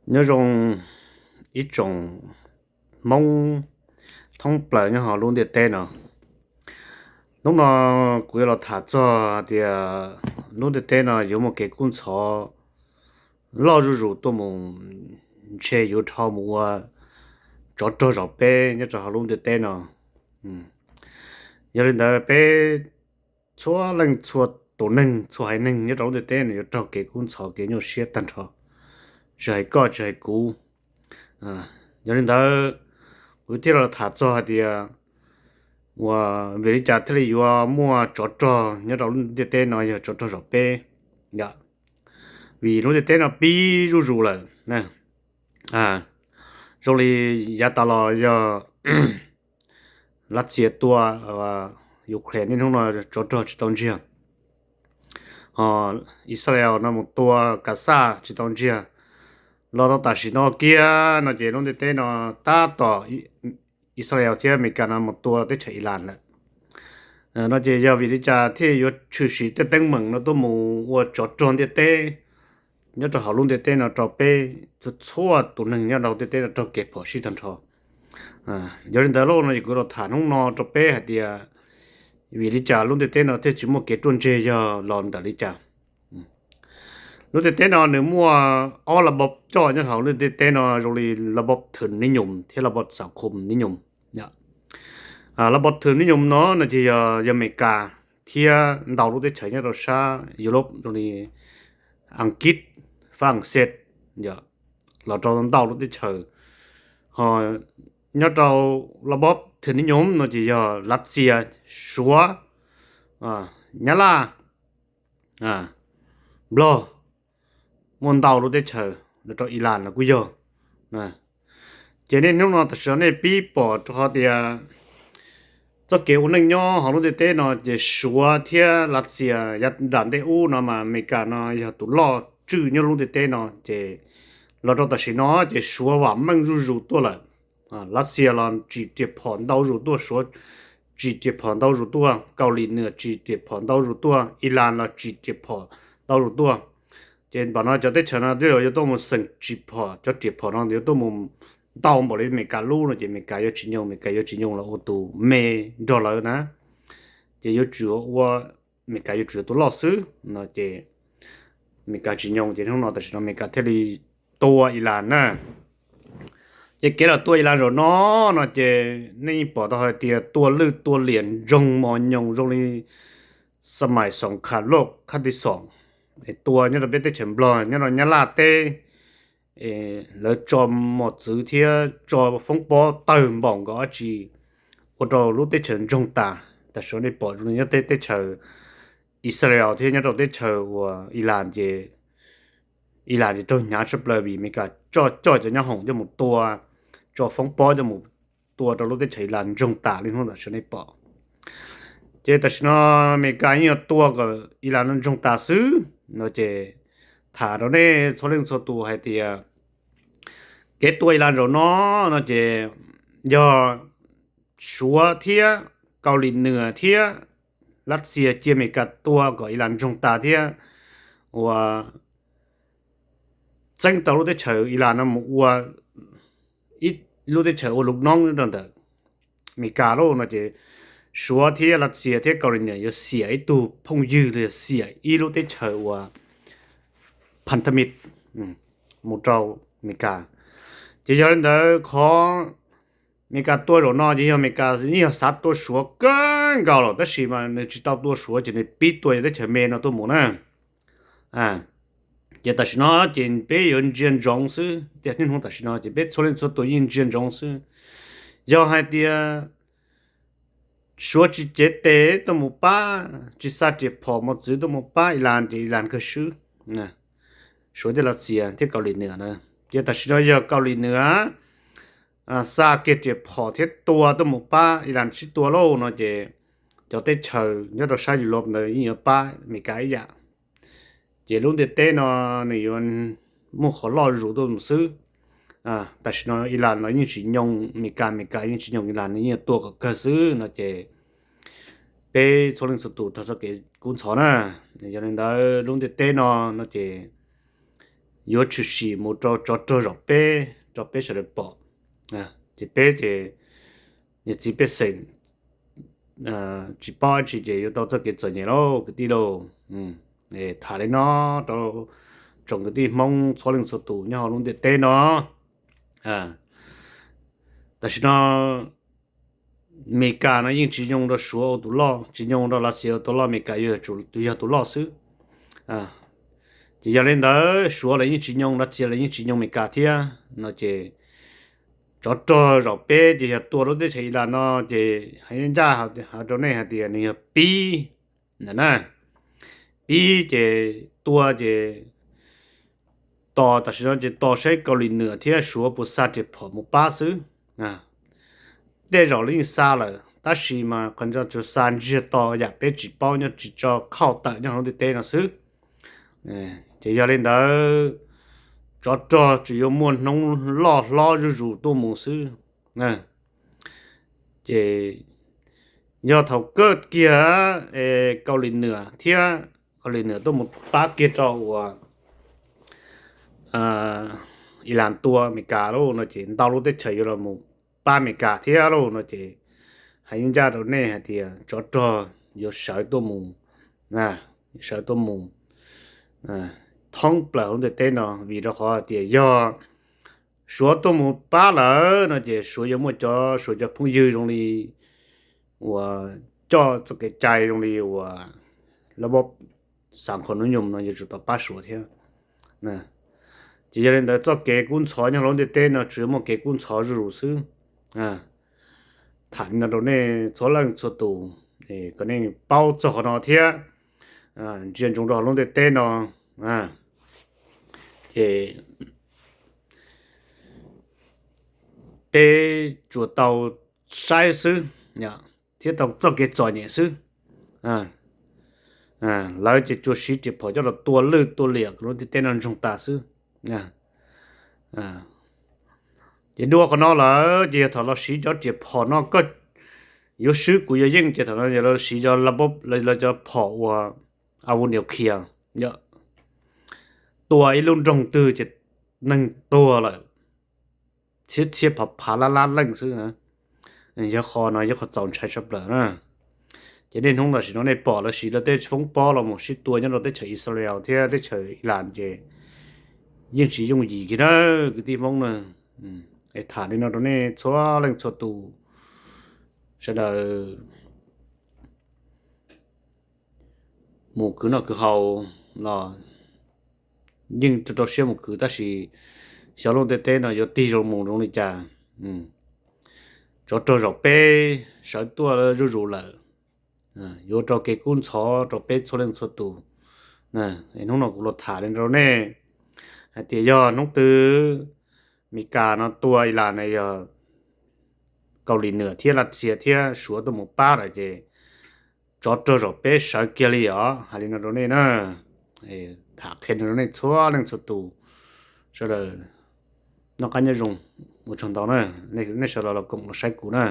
Nyob zoo ib tsoom Hmoob thoob plaws nyob hauv lub ntiaj teb no. Hnub no kuv yuav los tham txog tias lub ntiaj teb no yuav muaj kev kub ntxhov loj zuj zus tuaj mus, ntshe yuav dhau mus ua tsov rog zaum peb nyob rau hauv lub ntiaj teb no. Yog li ntawd peb txhua leej txhua tus neeg, txhua haiv neeg nyob rau lub ntiaj teb no yuav raug kev kub ntxhov kev nyuaj siab tag nrho, tsis hais koj tsis hais kuv. Yog li ntawd kuv thiaj los tham txog hais tias uas vim li cas thiaj li yuav muaj tsov rog nyob rau lub ntiaj teb no yog tsov rog zaum peb. Vim lub ntiaj teb no pib zuj zus lawm. Zoo li yav tas los yog Lav Xias tua Ukraine, niaj hnub no tsov rog tsis tau ntsiag. Ho Israel no mus tua Kav Xaj tsis tau ntsiag. Los rau tam sim no kiag no ces lub ntiaj teb no tab tom Israel thiab Amelikas no mus tua teb chaws Iran lawm. No ces yog vim li cas thiaj yuav tshwm sim tej teeb meem no tuaj mus ua tsov rog ntiaj teb nyob rau hauv lub ntiaj teb no rau peb txhua tus neeg nyob rau ntiaj teb no raug kev phom sij tag nrho. Yog li ntawd lauj no ces kuv los tham hnub no rau peb hais tias vim li cas lub ntiaj teb no thiaj tsis muaj kev ruaj ntseg yog los ntawm li cas. Lub ntiaj teb no nws muaj ob la bob coj nyob hauv lub ntiaj teb no zoo li la bob thwm nib nyoos thiab la bob xam khum nib nyoos. La bob thwm nib nyoos no no ces yog Amelikas thiab ntau lub teb chaws nyob rau sab Europe zoo li Askiv, Fab Xes, los rau ntau lub teb chaws. Ho nyob rau la bob thwm nib nyoos no ces yog Lav Xias, Suav, Nyab Laj, Nplog, muaj ntau lub teb chaws, los rau Iran los kuj yog. Ces niaj hnub no tam sim no nej pib pom rau qhov tias txoj kev ua neej nyob hauv lub ntiaj teb no ces Suav thiab Lav Xias yav nram ntej ub no mas Amelikas no yog tus loj tswj nyob lub ntiaj teb no ces los rau tam sim no ces Suav vam meej zuj zus tuaj lawm. Lav Xias los tsim riam phom ntau zus tuaj, Suav tsim riam phom ntau zus tuaj, Kaus Lim Nuam tsim riam phom ntau zus tuaj, Iran los tsim riam phom ntau zus tuaj. Ces npam no cov teb chaws no twb yuav tuaj mus xeem tsim phom, cov riam phom no yuav tuaj mus ntau npaum li Amelikas lub no ces Amelikas yuav tsis nyoo, Amelikas yuav tsis nyoo los ua tus me nrog lawv na. Ces yuav tsum ua, Amelikas yuav tsum ua tus loj xwb no ces Amelikas tsis nyoo ces hnub no tam sim no Amelikas thiaj li tua Iran na. Ces kev los tua Iran zaum no no ces nej yeej pom tau hais tias tua lwj tua liam ntsoog mos nyoos zoo li xas mais xoom kham loj khab ti xoom, tua nyob rau peb teb chaws Nplog, nyob rau Nyab Laj teb, lawv tso mos txwv thiab tso foob pob tawg npaum nkaus dab tsi ua rau lub teb chaws ntsoog tas. Tam sim no nej pom zoo li nyob teb teb chaws Israel thiab nyob rau teb chaws uas Iran ces Iran ces raug hnyav tshaj plaws vim Amelikas coj cov nyab hoom coj mus tua, tso foob pob coj mus tua rau lub teb chaws Iran ntsoog tas li hnub tam sim no nej pom. Ces tam sim no Amelikas yeej yuav tua kom Iran no ntsoog tas xwb no ces tham rau nej txhua leej txhua tus hais tias kev tua Iran zaum no no ces yog Suav thiab Kaus Lim Nuam thiab Lav Xias cia Amelikas tua kom Iran ntsoog tas thiab uas txeeb tau lub teb chaws Iran no mus ua ib lub teb chaws ua lub noob rau ntawm Amelikas lauj no ces Suav thiab Lav Xias thiab Kaus Lim Nuam yuav xiam ib tug phooj ywg los yog xiam ib lub teb chaws uas phan tha mis mus rau Amelikas. Ces yog li ntawd qhov Amelikas tua zaum no ces yog Amelikas yeej yog xav tua Suav kawg nkaus lawm tab sis mas nws tsis tau tua Suav ces nws pib tua yog teb chaws me no tuaj mus na. Ces tam sim no ces peb yuav ntsia ntsoov xwb, tias niaj hnub tam sim no ces peb txhua leej txhua tus yeej ntsia ntsoov xwb. Yog hais tias Suav tsis cev tes tuaj mus pab, tsis xa riam phom mos txwv tuaj mus pab Iran ces Iran kawg swb. Suav thiab Lav Xias thiab Kaus Lim Nuam na, ces tam sim no yog Kaus Lim Nuam xa kiag riam phom thiab tua tuaj mus pab Iran sib tua lauj no ces cov teb chaws nyob rau sab Europe ntawd yeej yuav pab Amelikas ib yam. Ces lub ntiaj teb no nws yuav muaj qhov loj zuj zus tuaj mus xwb. Tam sim no Iran los yeej tsis nyoo Amelikas, Amelikas yeej tsis nyoo Iran, nws yeej yuav tua kom kawg xwb no ces peb txhua leej txhua tus raug txoj kev kub ntxhov na. Yog li ntawd lub ntiaj teb no no ces yuav tshwm sim mus rau tsov rog zaum peb rau peb sawv daws pom. Ces peb ces niam txiv pej xeem tsis paub dab tsi ces yuav tau txoj kev txom nyem lauj kwv tij lauj. Tham li no rau tsoom kwv tij Hmoob txhua leej txhua tus nyob hauv lub ntiaj teb no. Tam sim no Meskas no yeej tsis nyoo rau Suav ua tus loj, tsis nyoo rau Lav Xias ua tus loj, Meskas yog tus loj xwb. Ces yog li ntawd Suav los yeej tsis nyoo, Lav Xias los yeej tsis nyoo Meskas thiab no ces tsov rog zaum peb ces yog tua lub teb chaws Ilas no ces hais ncaj hais rau nej hais tias nws yog pib ntawm na, pib ces tua ces tos tam sim no ces tos saib Kaus Lim Nwam thiab Suav puas xa riam phom mus pab xwb. Tej zaum lawv yeej xa lawm tab sis mas qhov ntawd tsuas xa ntsiag to yam peb tsis paub nyob tsis tso khauj tawm nyob hauv lub ntiaj teb no xwb. Ces yog li ntawd tsov rog tsuas yuav muaj hnub loj hlob zuj zus tuaj mus xwb. Ces yog thaum kawg kiag Kaus Lim Nwam thiab Kaus Lim Nwam tuaj mus pab kiag rau uas Ilas tua Meskas lauj no ces ntau lub teb chaws yuav los mus pab Meskas thiab lauj no ces hais ncaj rau nej hais tias tsov rog yuav sawv tuaj mus, sawv tuaj mus thoob plaws hauv ntiaj teb no vim rau qhov tias yog Suav tuaj mus pab lawm no ces Suav yuav muaj cov Suav cov phooj ywg zoo li uas coj txoj kev cai zoo li uas lab xav qhov nub nyoos no yuav tsum tau pab Suav thiab. Ces yog li ntawd txoj kev kub ntxhov nyob hauv lub ntiaj teb no tsuas yuav muaj kev kub ntxhov zuj zus xwb. Tham li no rau nej txhua leej txhua tus kom nej paub txog qhov no thiab ntsia ntsoov rau hauv lub ntiaj teb no ces peb tsuas tau saib xwb thiab tau txoj kev txom nyem xwb. Lawv ces tsuas siv riam phom coj los tua lwj tua liam kom lub ntiaj teb no ntsoog tas xwb. Ces dua qhov no lawm ces yog thaum los siv cov riam phom no koj yuav swb kuv yuav yeej ces thaum no yog los siv cov la, los cov phom uas a vu niam khias tua ib lub nroog twg ces neeg tuag lawm txhiab txhiab phav phav lab lab leej xwb. Yog qhov no yog qhov txaus ntshai tshaj plaws na. Ces niaj hnub tam sim no nej pom lawv siv lawv tej foob pob los mus sib tua nyob rau teb chaws Israel thiab teb chaws Ilas ces yeej tsis yooj yim kiag na kwv tij Hmoob na. Tham li no rau nej txhua leej txhua tus sawv daws mus khwv noj khwv haus los yeej rau siab mus khwv tab sis xyov lub ntiaj teb no yuav tig zoo mus zoo li cas. Tsov rog zaum peb sawv tuaj zuj zus lawm, yuav rau kev kub ntxhov rau peb txhua leej txhua tus. Hnub no kuv los tham li rau nej hais tias yog hnub twg Meskas no tua Ilas na yog Kaus Lim Nwam thiab Lav Xias thiab Suav tuaj mus pab lawm ces tsov rog zaum peb sawv kiag li os. Hais li no rau nej na, tham qhia no rau nej txhua leej txhua tus sawv daws noj qab nyob zoo, ua tsaug ntau na, nej sawv daws los koom los saib kuv na.